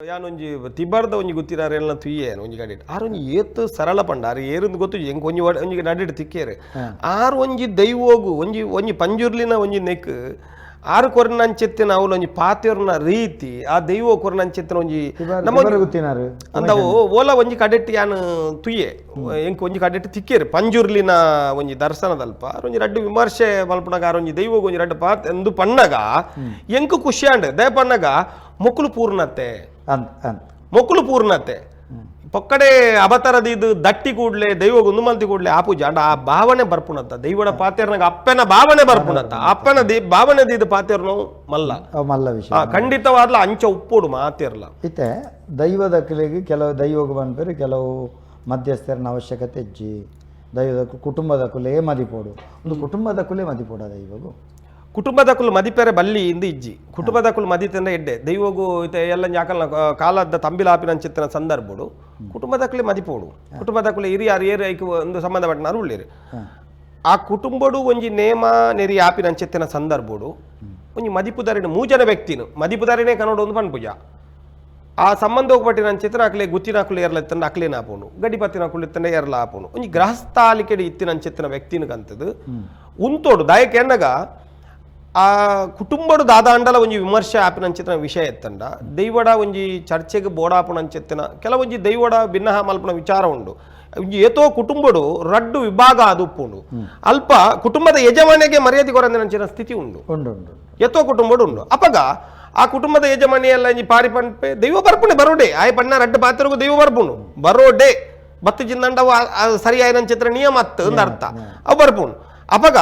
ಯಾನೊಂಜಿ ತಿಬಾರ್ದ ಒಂಜಿ ಗುತ್ತಿನಾರೆಲ್ಲ ತುಯ್ಯೇನು ಒಂಜಿ ಗಡಿಟ್ ಆರ್ ಒಂಜಿ ಏತ್ ಸರಳ ಪಂಡ ಆರ್ ಏರಿಂದು ಗೊತ್ತು ಎಂಕ್ ಒಂಜಿ ಒಂಜಿ ನಡಿಟ್ ತಿಕ್ಕೇರು ಆರ್ ಒಂಜಿ ದೈವೋಗು ಒಂಜಿ ಒಂಜಿ ಪಂಜುರ್ಲಿನ ಒಂಜಿ ನೆಕ್ ಆರು ಕೊರ್ನಂಚಿತ್ತಿನ ಅವಳು ಒಂಜಿ ಪಾತೆರ್ನ ರೀತಿ ಆ ದೈವ ಕೊರ್ನಂಚಿತ್ತಿನ ಒಂಜಿ ನಮ್ಮ ಗುತ್ತಿನಾರು ಅಂದವು ಓಲ ಒಂಜಿ ಕಡೆಟ್ ಯಾನ್ ತುಯ್ಯೆ ಎಂಕ್ ಒಂಜಿ ಕಡೆಟ್ ತಿಕ್ಕೇರು ಪಂಜುರ್ಲಿನ ಒಂಜಿ ದರ್ಶನದಲ್ಪ ಆರ್ ಒಂಜಿ ರಡ್ಡು ವಿಮರ್ಶೆ ಮಲ್ಪುನಗ ಆರ್ ಒಂಜಿ ದೈವಗ್ ಒಂಜಿ ರಡ್ಡು ಪಾತ್ ಎಂದು ಪಣ್ಣಗ ಎಂಕ್ ಖುಷಿಯಾಂಡ್ ದಯ ಪಣ್ಣಗ ಮೊಕ್ಕುಲು ಪೂರ್ಣತೆ ಅಂದ್ ಅಂದ್ ಮೊಕ್ಕುಲು ಪೂರ್ಣತೆ ಪೊಕ್ಕಡೆ ಅವತಾರದ ಇದು ದಟ್ಟಿ ಕೂಡ್ಲೆ ದೈವ ಒಂದು ಮಲ್ತಿ ಕೂಡ್ಲೆ ಆ ಪೂಜೆ ಅಂಡ ಆ ಭಾವನೆ ಬರ್ಪುಣತ್ತ ದೈವಡ ಪಾತೇರ್ನಾಗ ಅಪ್ಪನ ಭಾವನೆ ಬರ್ಪುಣತ್ತ ಅಪ್ಪನ the ಭಾವನೆ ದಿದ್ದು ಪಾತೇರ್ನೋ ಮಲ್ಲ. ಅವು ಮಲ್ಲ ವಿಷಯ. ಖಂಡಿತವಾದ್ಲ ಅಂಚ ಉಪ್ಪೋಡು ಮಾತೇರ್ಲ. ಇತ್ತೆ ದೈವದ ಕಲೆಗೆ ಕೆಲವು ದೈವಗ ಬಂದ್ಪೇರು ಕೆಲವು ಮಧ್ಯಸ್ಥರನ ಅವಶ್ಯಕತೆ ಇಜ್ಜಿ. ದೈವದ ಕುಟುಂಬದ ಕುಲೇ ಮದಿಪೋಡು, ಒಂದು ಕುಟುಂಬದ ಕುಲೇ ಮದಿಪೋಡ ದೈವಗು. ಕುಟುಂಬದ ಕುಲು ಮದಿಪೆರೆ ಬಲ್ಲಿ ಇಂದು ಇಜ್ಜಿ. ಕುಟುಂಬದ ಕುಲು ಮದಿತಂದ್ರೆ ಎಡ್ಡೆ ದೈವಗು ಇತ್ತೆ ಎಲ್ಲ ಯಾಕಲ್ಲ ಕಾಲದ ತಂಬಿಲಾಪಿನಂಚಿತ್ತಿನ ಸಂದರ್ಭಡು ಕುಟುಂಬದ ಕುಲೆ ಮದಿಪೋಡು. ಕುಟುಂಬದ ಕುಲೆ ಹಿರಿಯಾರು ಏರು ಐಕ್ ಒಂದು ಸಂಬಂಧಪಟ್ಟನಾರು ಉಳ್ಳೇರು. ಆ ಕುಟುಂಬಡು ಒಂಜಿ ನೇಮ ನೆರಿ ಆಪಿನಂಚಿತ್ತಿನ ಸಂದರ್ಭಡು ಒಂಜಿ ಮದಿಪುದಾರಿನ ಮೂಜನ ವ್ಯಕ್ತಿನು ಮದಿಪುದಾರಿನೇ ಕನ್ನಡ ಒಂದು ಪನ್ಪುಜ ಆ ಸಂಬಂಧ ಹೋಗ್ಬಟ್ಟಿನ ಅಕ್ಲೆ ಗುತ್ತಿನ ಅಕ್ಲೆ ಏರ್ಲ ಇತ್ತಂಡ ಅಕ್ಲೇನ ಆಪುಂಡು, ಗಡಿಪತ್ತಿನ ಅಕುಲು ಇತ್ತಂಡ ಏರ್ಲ ಆಪುಂಡು. ಒಂಜಿ ಗೃಹಸ್ಥಾಲಿಕೆಡ್ ಇತ್ತಿನಂಚಿತ್ತಿನ ವ್ಯಕ್ತಿನ ಕಂತದು ಉಂತೋಡು ದಾಯಕ ಎನ್ನಗ ಆ ಕುಟುಂಬಡು ದಾದಾಂಡಲ ಒಂಜಿ ವಿಮರ್ಶೆ ಆಪಿನಂಚಿತ್ತಿನ ವಿಷಯ ಎತ್ತಂಡ ದೈವಡ ಒಂಜಿ ಚರ್ಚೆಗೆ ಬೋಡಾಪುನಂಚಿತ್ತಿನ ಕೆಲವೊಂಜಿ ದೈವಡ ಭಿನ್ನಹ ಮಲ್ಪುನ ವಿಚಾರ ಉಂಡು. ಒಂಜಿ ಏತೋ ಕುಟುಂಬಡು ರಡ್ಡು ವಿಭಾಗ ಅದು ಉಪ್ಪುಂಡು. ಅಲ್ಪ ಕುಟುಂಬದ ಯಜಮಾನಿಗೆ ಮರ್ಯಾದೆ ಕೊರಂದಿನಂಚಿನ ಸ್ಥಿತಿ ಉಂಡು. ಉಂಡು ಉಂಡು ಎತ್ತೋ ಕುಟುಂಬಡು ಉಂಡು. ಅಪಗ ಆ ಕುಟುಂಬದ ಯಜಮಾನಿ ಎಲ್ಲ ಒಂಜಿ ಪಾರಿ ಪನ್ಪೆ ದೈವ ಬರ್ಪುಣೆ ಬರೋಡೆ ಆಯ್ ಪಣ್ಣ ರಡ್ಡು ಪಾತ್ರಗೂ ದೈವ ಬರ್ಪುಂಡು ಬರೋಡೆ ಬತ್ತು ಜಿಂದಂಡ ಸರಿ ಆಯ್ನಂಚಿತ್ರ ನಿಯಮ ಅತ್ತು ಅಂದ್ ಅರ್ಥ ಅವು ಬರ್ಪುಂಡು. ಅಪಗ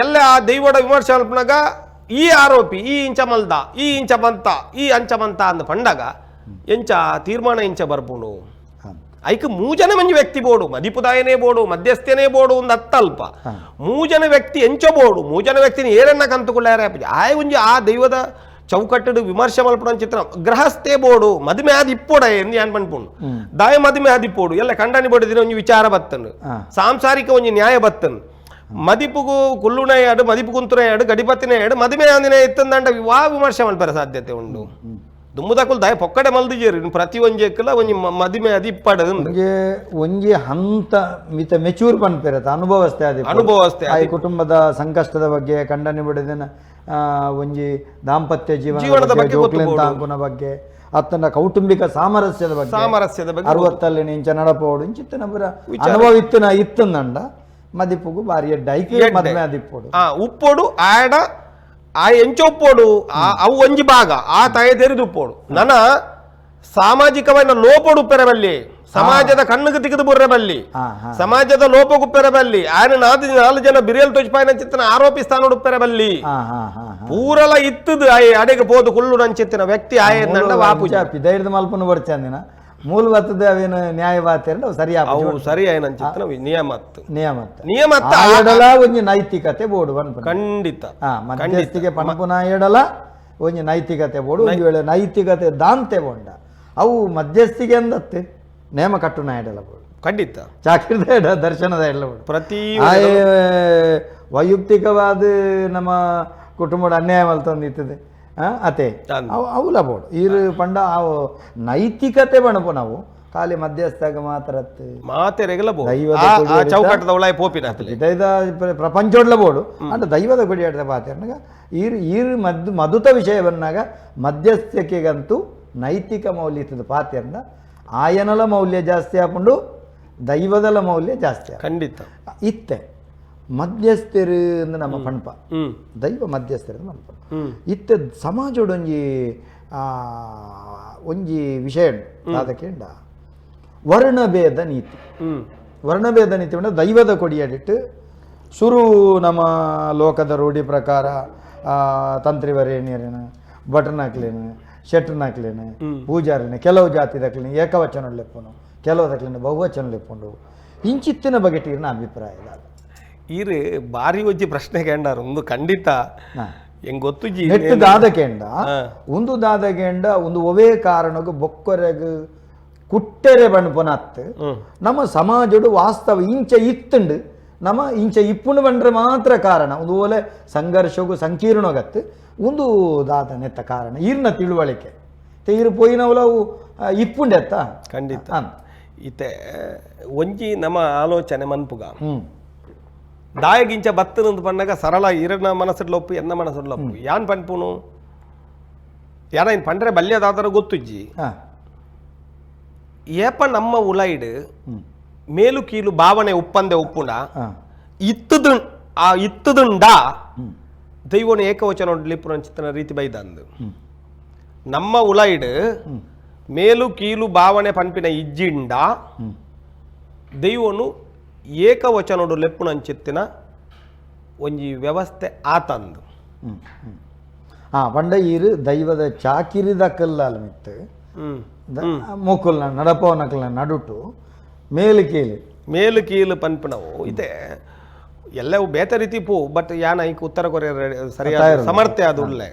ಎಲ್ಲ ಆ ದೈವಡ ವಿಮರ್ಶೆ ಮಲ್ಪುನಗ ಈ ಆರೋಪಿ ಈ ಇಂಚ ಮಲ್ದ ಈ ಇಂಚ ಬಂತ ಈ ಅಂಚ ಬಂತ ಅಂದ್ ಪಂಡಗ ಎಂಚ ತೀರ್ಮಾನ ಎಂಚ ಬರ್ಪುಂಡು. ಐಕ್ ಮೂಜನ ಮಂಜಿ ವ್ಯಕ್ತಿ ಬೋಡು, ಮದಿಪುದಾಯನೇ ಬೋಡು, ಮಧ್ಯಸ್ಥನೇ ಬೋಡು ಒಂದು ಅತ್ತಲ್ಪ ಮೂಜನ ವ್ಯಕ್ತಿ ಎಂಚ ಬೋಡು, ಮೂಜನ ವ್ಯಕ್ತಿನ ಏರನ್ನ ಕಂತುಕೊಳ್ಳಾರೆ ಆಯ್ ಒಂಜಿ ಆ ದೈವದ ಚೌಕಟ್ಟಡು ವಿಮರ್ಶೆ ಮಲ್ಪುನ ಚಿತ್ರ ಗೃಹಸ್ಥೆ ಬೋಡು ಮದುವೆ ಆದ್ ಇಪ್ಪೋಡ ಎಂದು ಯಾನ್ ಪನ್ಪುಂಡು. ದಾಯ ಮದುವೆ ಆದ್ ಇಪ್ಪೋಡು ಎಲ್ಲ ಕಂಡನಿ ಬೋಡು ದಿನ ಒಂಜಿ ವಿಚಾರ ಬತ್ತನು, ಸಾಂಸಾರಿಕ ಒಂಜಿ ನ್ಯಾಯ ಬತ್ತನು. ಮದಿಪುಗು ಕುಲ್ಲುಣಯಾಡು ಮದಿಪು ಕುಂತುನಯಾಡು ಗಡಿಪತ್ತಿನಯಾಡು ಮದುವೆ ಆಂದಿನ ಇತ್ತಂದಂಡ ವಾ ವಿಮರ್ಶೆ ಮಲ್ಪರ ಸಾಧ್ಯತೆ ಉಂಡು. ದುಮ್ಮುದಕುಲು ದಾಯ ಪೊಕ್ಕಡೆ ಮಲ್ದಿಜೇರು ಪ್ರತಿ ಒಂಜೆಕ್ಕಲ ಒಂಜಿ ಮದಿಮೆ ಅದು ಇಪ್ಪಡು ಒಂಜಿ ಒಂಜಿ ಹಂತ ಮಿತ ಮೆಚೂರ್ ಪನ್ಪೇರತ್ತ ಅನುಭವಸ್ಥೆ ಅದಿ ಅನುಭವಸ್ಥೆ ಆ ಕುಟುಂಬದ ಸಂಕಷ್ಟದ ಬಗ್ಗೆ ಕಂಡನಿ ಬಿಡದಿನ ಒಂಜಿ ದಾಂಪತ್ಯ ಜೀವನದ ಬಗ್ಗೆ ಜೋಕ್ಲೆನ್ ಬಗ್ಗೆ ಅತ್ತನ ಕೌಟುಂಬಿಕ ಸಾಮರಸ್ಯದ ಬಗ್ಗೆ ಸಾಮರಸ್ಯದ ಬಗ್ಗೆ ಅರವತ್ತಲ್ಲಿ ಇಂಚ ನಡಪೋಡು ಇಂಚಿತ್ತನ ಪುರ ಅನುಭವ ಇತ್ತನ ಇತ್ತಂದಂಡ ಮದಿಪುಗು ಬಾರಿ ಎಡ್ಡೆ ಐಕೆ ಮದ್ಮೆ ಅದಿಪ್ಪೋಡು. ಉಪ್ಪೋಡು ಆಡ ಆ ಎಂಚ ಉಪ್ಪೋಡು ಅವು ಒಂಜಿ ಭಾಗ ಆ ತಾಯಿ ತೆರೆದು ಉಪ್ಪೋಡು. ನನ್ನ ಸಾಮಾಜಿಕವಾದ ಲೋಪೋಡು ಉಪ್ಪೆರಬಲ್ಲಿ, ಸಮಾಜದ ಕಣ್ಣಿಗೆ ತಿಕ್ಕದು ಬುರ್ರೆಬಲ್ಲಿ, ಸಮಾಜದ ಲೋಪಕ್ಕೆ ಉಪ್ಪೆರಬಲ್ಲಿ, ಆಯನ ನಾಲ್ಕು ಜನ ಬಿರಿಯಲ್ ತೊಜ್ಪಾಯಿನ ಚಿತ್ತನ ಆರೋಪಿ ಸ್ಥಾನೋಡು ಉಪ್ಪೆರಬಲ್ಲಿ ಪೂರಲ ಇತ್ತದು ಆಯೆ ಅಡೆಗೆ ಪೋದು ಕುಲ್ಲು ನಂಚಿತ್ತಿನ ವ್ಯಕ್ತಿ ಆಯೆ ನಂಡ ವಾಪುಜ ಧೈರ್ಯದ ಮಲ್ಪನು ಬರ್ಚಂದಿನ ಮೂಲ ಬರ್ತದೆ ಅವೇನು ನ್ಯಾಯವಾದ ಸರಿ ಅವು ಸರಿ ಆಯ್ನಂಚಿತ್ತಿನ ನಿಯಮತ್ತು ನಿಯಮತ್ತು ನಿಯಮತ್ತ ಎಡಲ ಒಂಜಿ ನೈತಿಕತೆ ಬೋಡು ಪನ್ಪುನ ಖಂಡಿತ ಮಧ್ಯಸ್ಥಿಗೆ ಪನ್ಪುನ ಎಡಲ ಒಂಜಿ ನೈತಿಕತೆ ಬೋಡು. ಒಂದು ವೇಳೆ ನೈತಿಕತೆ ದಾಂತೆ ಬೋಂಡ ಅವು ಮಧ್ಯಸ್ಥಿಗೆ ಅಂದತ್ತೆ ನೇಮ ಕಟ್ಟುನ ಎಡಲ ಬೋಡು ಖಂಡಿತ ಚಾಕಿರ್ದ ಎಡ ದರ್ಶನದ ಎಡಲ ಬೋಡು. ಪ್ರತಿ ವೈಯಕ್ತಿಕವಾದ ನಮ್ಮ ಕುಟುಂಬದ ಅನ್ಯಾಯ ಮಲ್ತೊಂದಿತ್ತದೆ ಅತೆ ಅವುಲ ಬೋಡು ಇರು ಪಂಡ ಅವು ನೈತಿಕತೆ ಬಣಪು ನಾವು ಖಾಲಿ ಮಧ್ಯಸ್ಥಾಗ ಮಾತ್ರ ಮಾತೆರೆಗಲ ಚೌಕಟ್ಟದ ಉಳಾಯ ಪೋಪಿನ ದೈದ ಪ್ರಪಂಚೋಡ್ಲ ಬೋಡು ಅಂಡ ದೈವದ ಗುಡಿಯಾಟದ ಪಾತೆರ್ನಾಗ ಈರು ಈರು ಮದ್ದು ಮದುತ ವಿಷಯ ಬಂದಾಗ ಮಧ್ಯಸ್ಥಿಕೆಗಂತೂ ನೈತಿಕ ಮೌಲ್ಯ ಇತ್ತದ ಪಾತೆರ್ನ ಆಯನಲ ಮೌಲ್ಯ ಜಾಸ್ತಿ ಆಪುಂಡು ದೈವದಲ ಮೌಲ್ಯ ಜಾಸ್ತಿ. ಖಂಡಿತ ಇತ್ತೆ ಮಧ್ಯಸ್ಥರು ಅಂದ್ರೆ ನಮ್ಮ ಪಣಪ ದೈವ ಮಧ್ಯಸ್ಥರು ನಮ್ಮ ಪಣಪ ಇತ್ತೆ ಸಮಾಜಡೊಂಜಿ ಒಂಜಿ ವಿಷಯ ಉಂಡು ಅದಕ್ಕೆ ವರ್ಣಭೇದ ನೀತಿ. ವರ್ಣಭೇದ ನೀತಿ ಉಂಡು ದೈವದ ಕೊಡಿಯಡಿಟ್ಟು ಸುರು ನಮ್ಮ ಲೋಕದ ರೂಢಿ ಪ್ರಕಾರ ತಂತ್ರಿವರೇಣ್ಯರೇನು ಭಟ್ರನಾಕ್ಲೇನು ಶೆಟ್ರನಾಕ್ಲೇನು ಪೂಜಾರಿನ ಕೆಲವು ಜಾತಿದಕ್ಲೇನು ಏಕವಚನ ಲೆಪ್ಪುನು ಕೆಲವು ದಕ್ಲೇನು ಬಹುವಚನ ಲೆಪ್ಪುಂಡು ಇಂಚಿತ್ತಿನ ಬಗೆಟೀರಿನ ಅಭಿಪ್ರಾಯ ಈರು ಬಾರಿ ಒಂಜಿ ಪ್ರಶ್ನೆ ಕೇಂಡಾರ ಒಂದು ಖಂಡಿತ ಎಂಗ್ ಗೊತ್ತುಜಿ ನೆಟ್ಟು ದಾದಕೇಂಡ ಒಂದು ದಾದಕೇಂಡ ಒಂದು ಒವೇ ಕಾರಣಕ್ಕೂ ಬೊಕ್ಕೊರೆಗ್ ಕುಟ್ಟೆರೆ ಬಣ್ಪುನತ್ತು ನಮ್ಮ ಸಮಾಜಡು ವಾಸ್ತವ ಇಂಚ ಇತ್ತುಂಡು ನಮ್ಮ ಇಂಚ ಇಪ್ಪುಂಡು ಬಂಡ್ರೆ ಮಾತ್ರ ಕಾರಣ ಒಂದು ಓಲೆ ಸಂಘರ್ಷಗೂ ಸಂಕೀರ್ಣಗತ್ತು ಒಂದು ದಾದ ನೆತ್ತ ಕಾರಣ ಈರ್ನ ತಿಳುವಳಿಕೆ. ತೀರು ಪೋಯಿನವಲವು ಇಪ್ಪುಂಡೆತ್ತ ಖಂಡಿತ ಇತ್ತೆ ಒಂಜಿ ನಮ್ಮ ಆಲೋಚನೆ ಮನ್ಪುಗ ದಾಯಗಿಂಚ ಬತ್ತನಂದು ಪಣ್ಣಗ ಸರಳ ಇರನ ಮನಸ್ಸುಡ್ಲೊಪ್ಪು ಎನ್ನ ಮನಸ್ಸುಡ್ಲೊಪ್ಪು ಯಾನ್ ಪನ್ಪುನು ಯಾನ ಇನ್ ಪಂಡ್ರೆ ಬಲ್ಯದಾದರ ಗೊತ್ತುಜ್ಜಿ ಏಪ ನಮ್ಮ ಉಲೈಡ್ ಮೇಲು ಕೀಲು ಭಾವನೆ ಉಪ್ಪಂದೆ ಉಪ್ಪುಂಡ ಇತ್ತದು ಆ ಇತ್ತದುಂಡ ದೈವನ ಏಕವಚನ ಲಿಪ್ಪುನ ಚಿತ್ತನ ರೀತಿ ಬೈದಂದು ನಮ್ಮ ಉಲೈಡ್ ಮೇಲು ಕೀಲು ಭಾವನೆ ಪನ್ಪಿನ ಇಜ್ಜಿಂಡ ದೈವನು ಏಕವಚನೋಡು ಲೆಪ್ಪುನಂಚಿತ್ತಿನ ಒಂಜಿ ವ್ಯವಸ್ಥೆ ಆತಂದು. ಪಂಡ ಈರು ದೈವದ ಚಾಕಿರಿದ ಕಲ್ಲಾಲ್ ಮಿತ್ತು ಮೋಕುಲ್ನ ನಡಪವನಕಲ್ನ ನಡುಟು ಮೇಲು ಕೀಲು ಮೇಲು ಕೀಲು ಪನ್ಪಿನವು ಇದೆ ಎಲ್ಲವೂ ಬೇತ ರೀತಿ ಪೂ ಬಟ್ ಯಾನ ಐಕ್ ಉತ್ತರ ಕೊರಿಯ ಸರಿಯಾದ ಸಮರ್ಥ್ಯ ಅದು ಉಳ್ಳೆ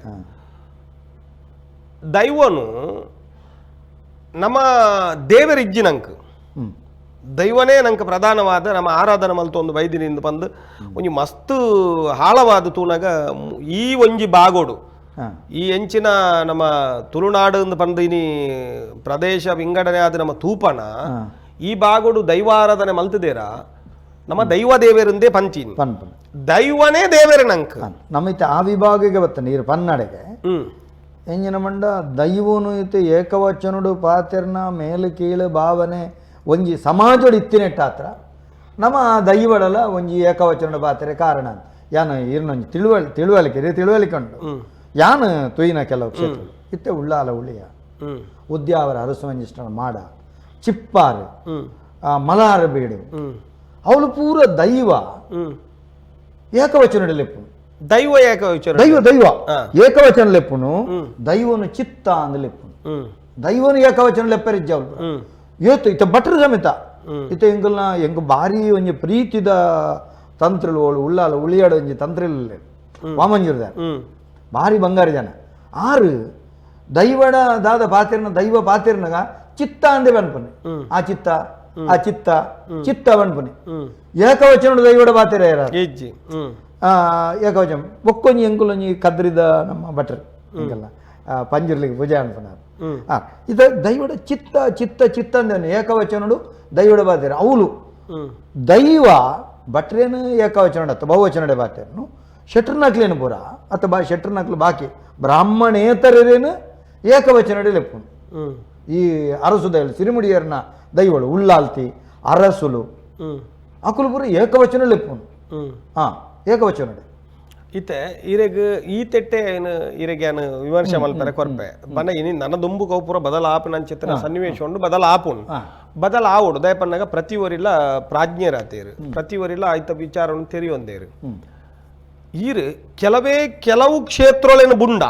ದೈವನು ನಮ್ಮ ದೇವರಿಜ್ಜಿ ನಂಕ್ ದೈವನೇ ನಂಗೆ ಪ್ರಧಾನವಾದ ನಮ್ಮ ಆರಾಧನೆ ಮಲ್ತು ಒಂದು ಬೈದಿನಿಂದ ಬಂದು ಒಂಜಿ ಮಸ್ತ್ ಹಾಳವಾದ ತೂನಗ ಈ ಒಂಜಿ ಬಾಗೋಡು ಈ ಎಂಚಿನ ನಮ್ಮ ತುಳುನಾಡು ಅಂದ್ ಬಂದು ಇನಿ ಪ್ರದೇಶ ವಿಂಗಡಣೆ ಆದ ನಮ್ಮ ತೂಪಣ ಈ ಬಾಗೋಡು ದೈವಾರಾಧನೆ ಮಲ್ತದೇರ ನಮ್ಮ ದೈವ ದೇವರಿಂದೇ ಪಂಚಿನಿ ದೈವನೇ ದೇವರೇ ನಂಕ್ ನಮ್ಮ ಆ ವಿಭಾಗಕ್ಕೆ ಬತ್ತ ನೀರು ಪನ್ನಡೆಗೆ ಎಂಜಿನ ಮಂಡ ದೈವನು ಇತ್ತು ಏಕವಚನುಡು ಪಾತಿರ್ನ ಮೇಲು ಕೀಳು ಭಾವನೆ ಒಂಜಿ ಸಮಾಜೋಡು ಇತ್ತಿನೆಟ್ಟಾತ್ರ ನಮ್ಮ ದೈವಡಲ ಒಂಜಿ ಏಕವಚನಡು ಪಾತ್ರೆ ಕಾರಣ ಯಾನ ಇರ್ನೊಂಜಿ ತಿಳುವಳಿಕೆ ತಿಳುವಳಿಕೆ ಉಂಟು ಯಾನು ತುಯಿನ ಕೆಲವು ಕ್ಷೇತ್ರ ಇತ್ತೆ ಉಳ್ಳಾಲ ಉಳಿಯ ಉದ್ಯಾವರ ಅರಸುವಂಜಿಷ್ಟನ ಮಾಡ ಚಿಪ್ಪಾರು ಮಲಾರ ಬೀಡು ಅವಳು ಪೂರ ದೈವ ಏಕವಚನ ಲೆಪ್ಪುನು ದೈವ ಏಕವಚನ ದೈವ ದೈವ ಏಕವಚನ ಲೆಪ್ಪುನು ದೈವನು ಚಿತ್ತ ಅಂದ್ ಲೆಪ್ಪುನು ದೈವನು ಏಕವಚನ ಲೆಪ್ಪರಿಜ್ಜ ಅವಳು ಏತು ಇತ್ತ ಭಟ್ರು ಸಮೇತ ಇತ್ತ ಎಂಕಲ್ನ ಎಂಕ್ ಭಾರಿ ಒಂಜಿ ಪ್ರೀತಿದ ತಂತ್ರಲು ಅವಳು ಉಳ್ಳಾಲ ಉಳಿಯಾಡ ಒಂಜಿ ತಂತ್ರಲು ವಾಮಂಜುರ್ದ ಭಾರಿ ಬಂಗಾರಿ ಜನ ಆರು ದೈವಡ ದಾದ ಪಾತಿರ್ನ ದೈವ ಪಾತಿರ್ನಗ ಚಿತ್ತ ಅಂದೇ ಬನ್ಪನೆ ಆ ಚಿತ್ತ ಆ ಚಿತ್ತ ಚಿತ್ತ ಬನ್ಪನೆ ಏಕವಚನ ದೈವಡ ಪಾತಿರ ಏಕವಚನ ಒಕ್ಕೊಂಜಿ ಎಂಕುಲೊಂಜಿ ಕದ್ರಿದ ನಮ್ಮ ಭಟ್ರು ಎಂಕಲ್ನ ಪಂಜುರ್ಲಿಗೆ ಪೂಜೆ ಅನ್ಪನಾರು ಇದ ದೈವಡ ಚಿತ್ತ ಚಿತ್ತ ಚಿತ್ತ ಅಂದೇನು ಏಕವಚನಡು ದೈವಡ ಬಾತಿರ ಅವಳು ದೈವ ಭಟ್ರೇನು ಏಕವಚನ ಅತ್ತ ಬಹುವಚನಡೆ ಬಾತಿರನು ಶೆಟ್ರನಕ್ಲೇನು ಪೂರ ಅತ್ತ ಬಾ ಶೆಟ್ರನಕ್ಲು ಬಾಕಿ ಬ್ರಾಹ್ಮಣೇತರೇನು ಏಕವಚನಡೆ ಲೆಪ್ಪುನು ಈ ಅರಸು ದೈವ ಸಿರಿಮುಡಿಯರ್ನ ದೈವಳು ಉಳ್ಳಾಲ್ತಿ ಅರಸುಲು ಅಕುಲು ಪೂರ ಏಕವಚನ ಲೆಪ್ಪುನು ಹಾಂ ಏಕವಚನಡೆ ಇತ್ತೆ ಈರೆಗ್ ಈ ತೆಟ್ಟೆ ಏನು ಈರೆಗೆ ಏನು ವಿಮರ್ಶೆ ಮಲ್ಪರೆ ಕೊರ್ಪೆ ಬನ್ನ ಇನಿ ನನ್ನ ದುಂಬು ಕೌಪುರ ಬದಲಾಪು ನನ್ನ ಚಿತ್ರ ಸನ್ನಿವೇಶ ಉಂಡು ಬದಲಾಪುನ್ ಬದಲಾವುಡು ದಯಪನ್ನಾಗ ಪ್ರತಿ ಒರಿಲ್ಲ ಪ್ರಾಜ್ಞರಾತೇರು ಪ್ರತಿ ಒರಿಲ್ಲ ಆಯ್ತ ವಿಚಾರವನ್ನು ತೆರೆಯೊಂದೇರು ಈರು ಕೆಲವೇ ಕೆಲವು ಕ್ಷೇತ್ರಗಳೇನು ಬುಂಡ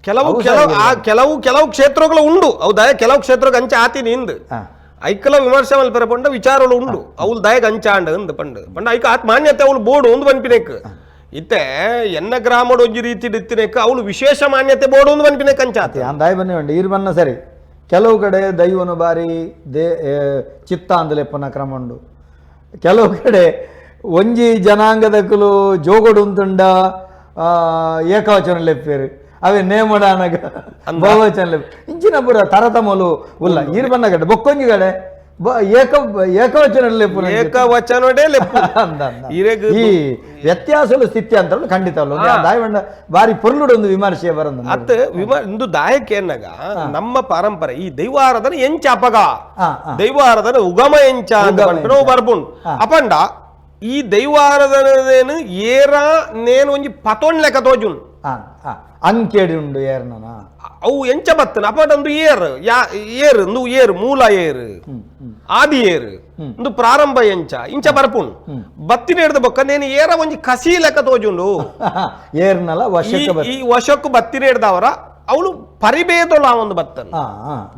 ಕೆಲವು ಕೆಲವು ಆ ಕೆಲವು ಕೆಲವು ಕ್ಷೇತ್ರಗಳು ಉಂಡು ಹೌದಾ ಕೆಲವು ಕ್ಷೇತ್ರಕ್ಕೆ ಅಂಚೆ ಆತಿ ನಿಂದು ಐಕಲ ವಿಮರ್ಶೆ ಮಲ್ಪರೆ ಪಂಡ ವಿಚಾರಗಳು ಉಂಡು ಅವಳು ದಯಗ್ ಅಂಚಾಂಡ ಅಂದ್ ಪಂಡು ಪಂಡ ಐಕ ಆತ್ ಮಾನ್ಯತೆ ಅವಳು ಬೋರ್ಡು ಒಂದು ಪನ್ಪಿನೆಕ್ ಇತ್ತೆ ಎನ್ನ ಗ್ರಾಮಡ್ ಒಂಜಿ ರೀತಿ ಇತ್ತಿನೆಕ್ ಅವಳು ವಿಶೇಷ ಮಾನ್ಯತೆ ಬೋರ್ಡು ಒಂದು ಪನ್ಪಿನೆಕ್ ಅಂಚಾತೆ ದಾಯ ಬನ್ನಿ ಉಂಡು ಈರು ಬನ್ನ ಸರಿ ಕೆಲವು ಕಡೆ ದೈವನು ಬಾರಿ they ಚಿತ್ತ ಅಂದಲೆಪ್ಪನ ಕ್ರಮ ಉಂಡು ಕೆಲವು ಕಡೆ ಒಂಜಿ ಜನಾಂಗದಕ್ಕಲು ಜೋಗೋಡು ಉಂತುಂಡ ಏಕವಚನ ಲೆಪ್ಪೇರು ಅವೇ ನೇಮಡಾನಗ ಬಹುವಚನ ಲೆಪ್ಪ ಇಂಚಿನ ಪೂರ ತರತಮಲು ಉಲ್ಲ ಈರು ಬನ್ನ ಕಡೆ ಬೊಕ್ಕೊಂಜಿ ಕಡೆ ಏಕವಚನ ಲೆಪ್ಪು ಏಕವಚನಡೇ ಲೆಪ್ಪು ಈ ವ್ಯತ್ಯಾಸಲು ಸ್ಥಿತಿ ಅಂತ ಖಂಡಿತ ದಾಯವಂಡ ಬಾರಿ ಪೊರ್ಲುಡು ಒಂದು ವಿಮರ್ಶೆ ಬರಂದ ಅತ್ತ ಇಂದು ದಾಯಕ್ಕೆ ಎನ್ನಗ ನಮ್ಮ ಪರಂಪರೆ ಈ ದೈವ ಆರಾಧನೆ ಎಂಚ ಅಪಗ ದೈವ ಆರಾಧನೆ ಉಗಮ ಎಂಚ ಅಂತ ಬರ್ಪುಂಡು ಅಪಂಡ ಈ ದೈವ ಆರಾಧನೆ ಏರ ನೇನು ಒಂಜಿ ಪತೊಂಡ್ ಲೆಕ್ಕ ತೋಜುನ್ ಅಂಕೆಡಿ ಉಂಡು ಏರ್ನ ಅವು ಎಂಚ ಬತ್ತನ ಅಪಟಂದು ಏರ್ ಯಾ ಏರ್ ಇಂದು ಏರ್ ಮೂಲ ಏರ್ ಆದಿ ಏರ್ ಇಂದು ಪ್ರಾರಂಭ ಎಂಚ ಇಂಚ ಬರ್ಪುಂಡು ಬತ್ತಿನ ಹಿಡ್ದ ಬೊಕ್ಕ ನೇನು ಏರ ಒಂಜಿ ಕಸಿ ಲೆಕ್ಕ ತೋಜುಂಡು ಏರ್ನಲ ವಶಕ್ಕೆ ಈ ವಶಕ್ಕೂ ಬತ್ತಿನ ಹಿಡ್ದವರ ಅವಳು ಪರಿಭೇದೊಲ ಒಂದು ಬತ್ತನ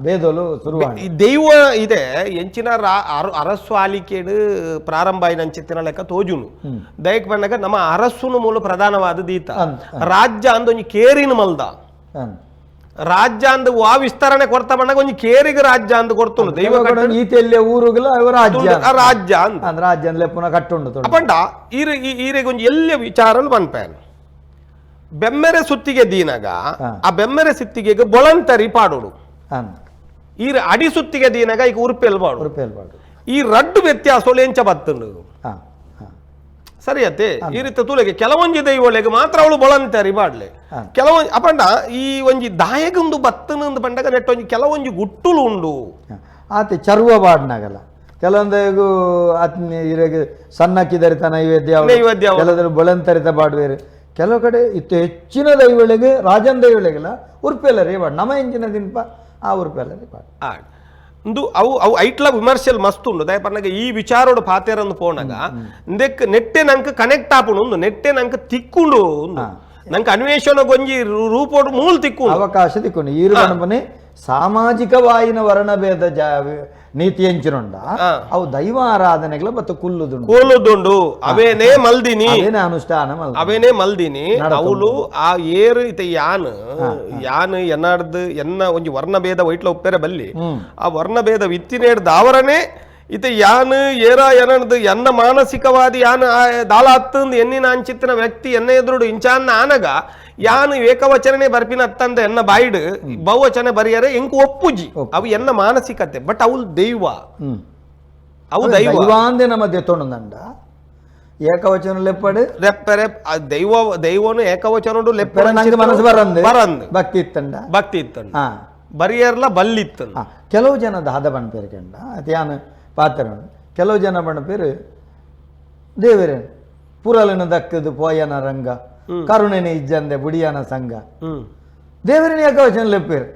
ಬೇದೊಲು ಈ ದೈವ ಇದೆ ಎಂಚಿನ ಅರಸು ಆಲಿಕೇಡು ಪ್ರಾರಂಭ ಆಯ್ನ ಲೆಕ್ಕ ತೋಜುನು ದಯಕ್ ಬಂದಾಗ ನಮ್ಮ ಅರಸುನು ಮೂಲ ಪ್ರಧಾನವಾದ ದೀತ ರಾಜ್ಯ ಅಂದ ಒಂಜಿ ಕೇರಿನ ಮಲ್ದ ರಾಜ್ಯ ಅಂದ್ ವಾ ವಿಸ್ತರಣೆ ಕೊಡ್ತಾ ಬಂದಾಗ ಒಂಜಿ ಕೇರಿಗೆ ರಾಜ್ಯ ಅಂದ್ ಕೊಡ್ತುಂಡು ದೈವ ಈತೆಲ್ಲ ಊರುಗಳ ರಾಜ್ಯ ರಾಜ್ಯ ಅಂದ್ ರಾಜ್ಯ ಅಂದ್ಲೆ ಪುನಃ ಕಟ್ಟುಂಡು ಅಪಂಡ ಈರೆಗೆ ಒಂಜಿ ಎಲ್ಲ ವಿಚಾರಲು ಪನ್ಪೇನು Bemmere ಸುತ್ತಿಗೆ ದೀನಗ ಆ ಬೆಮ್ಮೆರೆ ಸುತ್ತಿಗೆಗೆ ಬೊಳಂತರಿ ಪಾಡೋಡು. ಈ ಅಡಿ ಸುತ್ತಿಗೆ ದೀನಗ ಈಗ ಉರುಪೆಲ್ ಪಾಡು. ಉರುಪೆಲ್ ಪಾಡು. ಈ ರಡ್ಡು ವ್ಯತ್ಯಾಸಗಳು ಎಂಚ ಬತ್ತುಂಡು. ಸರಿಯತ್ತೆ. ಈ ರೀತಿ ತುಲೆಗೆ ಕೆಲವೊಂಜಿ ದೈವೊಲೆಗೆ ಮಾತ್ರ ಅವಳು ಬೊಳಂತರಿ ಪಾಡ್ಲೆ. ಕೆಲವೊಂಜಿ ಅಪಂಡ ಈ ಒಂಜಿ ದಾಯಗೊಂದು ಬತ್ತನಂದು ಪಂಡಗ ನೆಟ್ಟೊಂಜಿ ಕೆಲವೊಂಜಿ ಗುಟ್ಟುಲು ಉಂಡು. ಆತೆ ಚರ್ವ ಪಾಡ್ನಾಗಲ್ಲ ಕೆಲವೊಂದು ಇರಗೆ ಸಣ್ಣಕ್ಕಿದರಿತ ನೈವೇದ್ಯ, ನೈವೇದ್ಯ ಕೆಲವರು ಬೊಳಂತರಿತ ಪಾಡುವೇರು. ಕೆಲವು ಕಡೆ ಇತ್ತು ಹೆಚ್ಚಿನ ದೈವಳಿಗೆ ರಾಜನ್ ದೈವಳಿಗೆಲ್ಲ ಉರ್ಪೆಲ್ಲ ರೇ ಪಾಡು. ನಮ್ಮ ಎಂಚಿನ ದಿನಪ ಆ ಉರ್ಪೆಲ್ಲ ರೇ ಪಾಡು. ಇಂದು ಅವು ಅವು ಐಟ್ಲ ವಿಮರ್ಶೆಲ್ ಮಸ್ತ್ ಉಂಡು. ದಯಪನ್ನಗ ಈ ವಿಚಾರೋಡು ಪಾತೇರಂದು ಪೋನಾಗ ಇಂದೆಕ್ ನೆಟ್ಟೆ ನಂಗೆ ಕನೆಕ್ಟ್ ಆಪುಂಡು ಉಂದು, ನೆಟ್ಟೆ ನಂಗೆ ತಿಕ್కుంಡು ಉಂದು, ನಂಗೆ ಅನ್ವೇಷಣ ಗೊಂಜಿ ರೂಪೋಡು ಮೂಲ ತಿಕ್ಕು ಅವಕಾಶ ತಿಕ್ಕೊಂಡು. ಈರು ಗಣಪನೆ ಸಾಮಾಜಿಕವಾಯಿನ ವರ್ಣಭೇದ ನೀತಿ ಎಂಚಿನುಂಡ ಅವು ದೈವ ಆರಾಧನೆಗಳ ಮತ್ತು ಕುಲ್ಲುದುಂಡು ಕೋಲುದುಂಡು. ಅವೇನೇ ಮಲ್ದಿನಿ, ಅವೇನೇ ಅನುಷ್ಠಾನ, ಅವೇನೇ ಮಲ್ದಿನಿ. ಅವಳು ಆ ಏರು ಇತ ಯಾನ್ ಯಾನ್ ಎನ್ನಾಡ್ದು ಎನ್ನ ಒಂಜಿ ವರ್ಣಭೇದ ವೈಟ್ಲ ಉಪ್ಪೇರೆ ಬಲ್ಲಿ ಆ ವರ್ಣಭೇದ ವಿತ್ತಿನೇಡ್ದ ಅವರನೇ ಇತ ಯಾನ್ ಏರ ಎನ್ನಡ್ದು ಎನ್ನ ಮಾನಸಿಕವಾದಿ ಯಾನ್ ದಾಲಾತ್ತಂದು ಎನ್ನಿನ ಅಂಚಿತ್ತಿನ ವ್ಯಕ್ತಿ ಎನ್ನ ಎದುರುಡು ಇಂಚಾನ್ನ ಆನಗ ಯಾನ್ ಏಕವಚನನೇ ಬರ್ಪಿನ ಅತ್ತಂದ ಎನ್ನ ಬಾಯಿಡು ಬಹುವಚನ ಬರಿಯರೆ ಎಂಕು ಒಪ್ಪುಜಿ. ಅವು ಎನ್ನ ಮಾನಸಿಕತೆ. ಬಟ್ ಅವು ದೈವ, ಅವು ದೈವ ದೈವಾಂದೆ ನಮ್ಮ ದೆತ್ತೊಂಡಂಡ ಏಕವಚನ ಲೆಪ್ಪಡು ಲೆಪ್ಪರೆ ದೈವ ದೈವನು ಏಕವಚನ ಲೆಪ್ಪರೆ ನಂಗೆ ಮನಸ್ಸು ಬರಂದು ಬರಂದು ಭಕ್ತಿ ಇತ್ತಂಡ, ಭಕ್ತಿ ಇತ್ತಂಡ ಬರಿಯರ್ಲ ಬಲ್ಲಿತ್ತಂಡ. ಕೆಲವು ಜನ ದಾದ ಬಣ್ಪೇರು ಕಂಡ ಯಾನ್ ಪಾತ್ರ. ಕೆಲವು ಜನ ಬಣ್ಪೇರು ದೇವರೇ ಪುರಲಿನ ದಕ್ಕದು ಪೋಯನ ರಂಗ ಕರುಣೆನೆ ಇಜ್ಜಂದೆ ಬುಡಿಯನ ಸಂಘ. ದೇವರನೇ ಏಕವಚನ ಲೆಪ್ಪೇರು,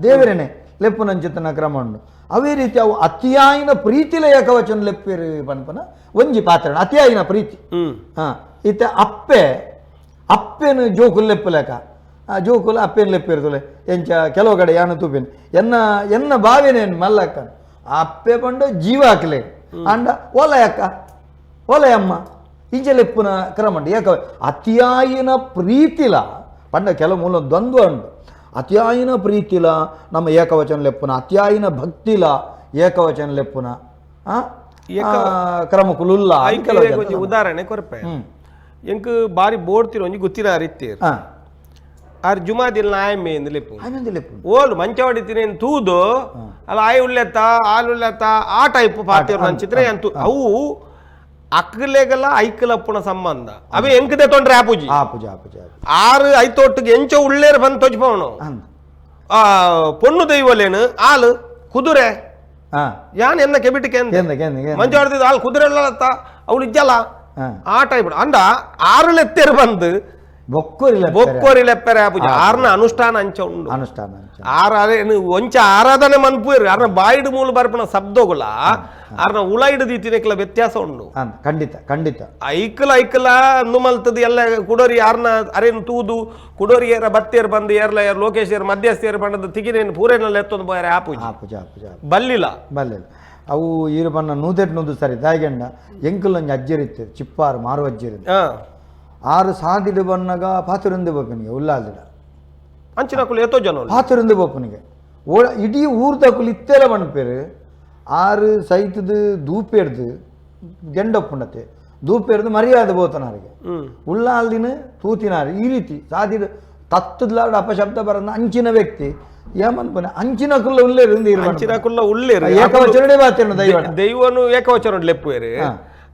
ದೇವರನೇ ಲೆಪ್ಪುನಂಚಿತನ ಕ್ರಮ ಉಂಡು. ಅವೇ ರೀತಿ ಅವು ಅತಿಯಾಯಿನ ಪ್ರೀತಿಲ ಏಕವಚನ ಲೆಪ್ಪೇರು ಪನ್ಪನ ಒಂಜಿ ಪಾತ್ರ ಅತಿಯಾಯಿನ ಪ್ರೀತಿ. ಇತ್ತೆ ಅಪ್ಪೆ ಅಪ್ಪೆನು ಜೋಕುಲು ಲೆಪ್ಪುಲೆಕ ಆ ಜೋಕುಲು ಅಪ್ಪೆನು ಲೆಪ್ಪಿರ್ತಲೆ ಎಂಚ ಕೆಲವು ಕಡೆ ಯಾನು ತೂಪೇನು ಎನ್ನ ಎನ್ನ ಬಾವೇನೇನು ಮಲ್ಲಕ್ಕ ಅಪ್ಪೆ ಪಂಡ ಜೀವ ಹಾಕ್ಲೆ ಅಂಡ ಓಲಯಕ್ಕ ಓಲಯಮ್ಮ ಇಂಚ ಲೆಪ್ಪುನ ಕ್ರಮ ಉಂಟು. ಏಕ ಅತಿಯಾಯಿನ ಪ್ರೀತಿಲ ಪಂಡ ಕೆಲವು ಮೂಲ ದ್ವಂದ್ವ ಉಂಟು. ಅತಿಯಾಯಿನ ಪ್ರೀತಿಲ ನಮ್ಮ ಏಕವಚನ ಲೆಪ್ಪುನ, ಅತಿಯಾಯಿನ ಭಕ್ತಿಲ ಏಕವಚನ ಲೆಪ್ಪುನ ಕ್ರಮಕುಲುಲ್ಲ. ಉದಾಹರಣೆ ಕೊರ್ಪೆ ಎಂಕ್ ಬಾರಿ ಬೋಡ್ತಿರೋ ಒಂಜಿ ಗುತ್ತಿನ ರೀತಿ ಆರ್ ಜುಮಾದಿಲ್ ನಾಯಮ್ಮೆ ಎಂದು ಲೆಪ್ಪು ಓಲ್ ಮಂಚವಾಡಿ ತೂದು ಅಲ್ಲ ಆಯ್ ಉಳ್ಳೆತ್ತ ಆಲ್ ಉಳ್ಳೆತ್ತ ಆ ಟೈಪ್ ಪಾತಿರು ನಂಚಿದ್ರೆ ಅಂತು ಅವು ಅಕ್ಕಲೆಗಲ್ಲ ಐಕ್ಕಲಪ್ಪುನ ಸಂಬಂಧ ಅವೇ ಎಂಕದೆ ತೊಂದ್ರೆ ಆಪುಜಿ ಆರು ಐತೊಟ್ಟಿಗೆ ಎಂಚೋ ಉಳ್ಳೇರು ಬಂದು ತೊಜ್ಪವನು ಆ ಪೊಣ್ಣು ದೈವಲೇನು ಆಲು ಕುದುರೆ ಯಾನ್ ಎನ್ನ ಕೆಬಿಟಿಕೆ ಮಂಚವಾಡ್ತಿದ್ದು ಆಲ್ ಕುದುರೆ ಅಲ್ಲತ್ತ ಅವಳು ಇಜ್ಜಲ್ಲ ಆ ಟೈಪ್ ಅಂಡ ಆರು ಲೆತ್ತೇರು ಬಂದು ಬೊಕ್ಕೋರಿ ಲೆಪ್ಪರೆ ಆಪುಜಿ. ಆರ್ನ ಅನುಷ್ಠಾನ ಅಂಚ ಉಂಡು ಅನುಷ್ಠಾನ ಆರ್ ಒಂಚ ಆರಾಧನೆ ಮನ್ಪುರು ಆರ್ನ ಬಾಯಿಡು ಮೂಲ ಬರ್ಪಣ ಶಬ್ದಗುಲ ಆರ್ನ ಉಳ ಹಿಡಿದಿತ್ತಿನಕ್ಲ ವ್ಯತ್ಯಾಸ ಉಂಡು. ಖಂಡಿತ ಖಂಡಿತ ಐಕಲ ಐಕಲ ನುಮಲ್ತದ ಎಲ್ಲ ಕುಡೋರಿ ಆರ್ನ ಅರೇನು ತೂದು ಕುಡೋರಿ ಏರ ಬತ್ತೇರ್ ಬಂದು ಏರ್ಲ ಏರ್ ಲೋಕೇಶ್ ಏರ್ ಮಧ್ಯಸ್ಥೇರ್ ಬಂದದ್ದು ತಿಗಿನೇನು ಪೂರೇನಲ್ಲಿ ಎತ್ತೊಂದು ಬೋಯರೆ ಆಪುಜಿ ಆಪುಜಿ ಆಪುಜಿ ಬಲ್ಲಿಲ್ಲ ಬಲ್ಲಿಲ್ಲ. ಅವು ಈರು ಬಣ್ಣ ನೂದೆಟ್ ನೂದು ಸರಿ ದಾಯಿಗಂಡ ಎಂಕುಲೊಂಜಿ ಅಜ್ಜರಿತ್ತು ಚಿಪ್ಪಾರು ಮಾರು ಅಜ್ಜರಿ ಆರು ಸಾದಿಡು ಬಣ್ಣಗ ಪಾತುರಂದು ಬೋಪನಿಗೆ ಉಲ್ಲಾಲ್ದಿಡ ಅಂಚಿನಕುಲು ಏತೋ ಜನ ಪಾತುರಂದು ಬೋಪನಿಗೆ ಓ ಇಡೀ ಊರ್ದಕುಲು ಇತ್ತೆಲ್ಲ ಬಣ್ಪೇರು ಆರು ಸೈತದ ದೂಪೇರ್ದು ಗೆಂಡೊಪ್ಪುಂಡತೆ ದೂಪೇರ್ದು ಮರ್ಯಾದೆ ಬೋತನಾರಿಗೆ ಉಳ್ಳಾಲ್ದಿನ ತೂತಿನಾರು ಈ ರೀತಿ ಸಾದಿಡು ತತ್ತದ್ಲಾಡು ಅಪಶಬ್ದ ಬರಂದ ಅಂಚಿನ ವ್ಯಕ್ತಿ ಏಮನ್ಪನೆ ಅಂಚಿನ ಕುಲ್ಲ ಉಲ್ಲೇರು ಅಂಚಿನ ಕುಲ್ಲ ಉಲ್ಲೇರು ಏಕವಚನಡೆ ಬಾತೇನು ದೈವ ದೈವನು ಏಕವಚನ ಲೆಪ್ಪುವೇರು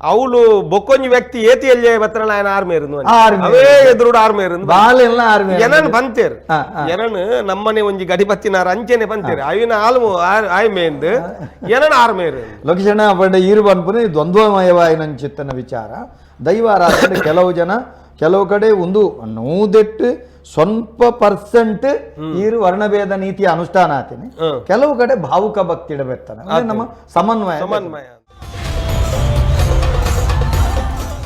ಅವಳು ಬೊಕ್ಕೊಂಜಿ ವ್ಯಕ್ತಿ ಏತಿ ಎಲ್ಲಿ ಬತ್ತನ ఆయన ಆರ್ಮೇರು ಅವೇ ಎದುರುಡು ಆರ್ಮೇರು ಬಾಲೆಲ್ಲ ಆರ್ಮೇರು ಎನನ್ ಬಂತೇರು ಎನನ್ ನಮ್ಮನೆ ಒಂಜಿ ಗಡಿಪತ್ತಿನಾರ ಅಂಚೆನೆ ಬಂತೇರು ಅವಿನ ಆಲ್ಮು ಆಯ್ಮೇಂದು ಎನನ್ ಆರ್ಮೇರು ಲಕ್ಷಣ ಪಂಡ ಈರು ಬನ್ಪುನೆ ದ್ವಂದ್ವಮಯವಾಯಿನಂಚಿತ್ತನ ವಿಚಾರ ದೈವಾರಾಧನೆ. ಕೆಲವು ಜನ ಕೆಲವು ಕಡೆ ಒಂದು ನೂದೆಟ್ಟು ಸ್ವಲ್ಪ ಪರ್ಸೆಂಟ್ ಈರು ವರ್ಣಭೇದ ನೀತಿಯ ಅನುಷ್ಠಾನ ಆತೀನಿ, ಕೆಲವು ಕಡೆ ಭಾವುಕ ಭಕ್ತಿ ಇಡಬೇಕಂದ್ರೆ ನಮ್ಮ ಸಮನ್ವಯ ಸಮನ್ವಯ.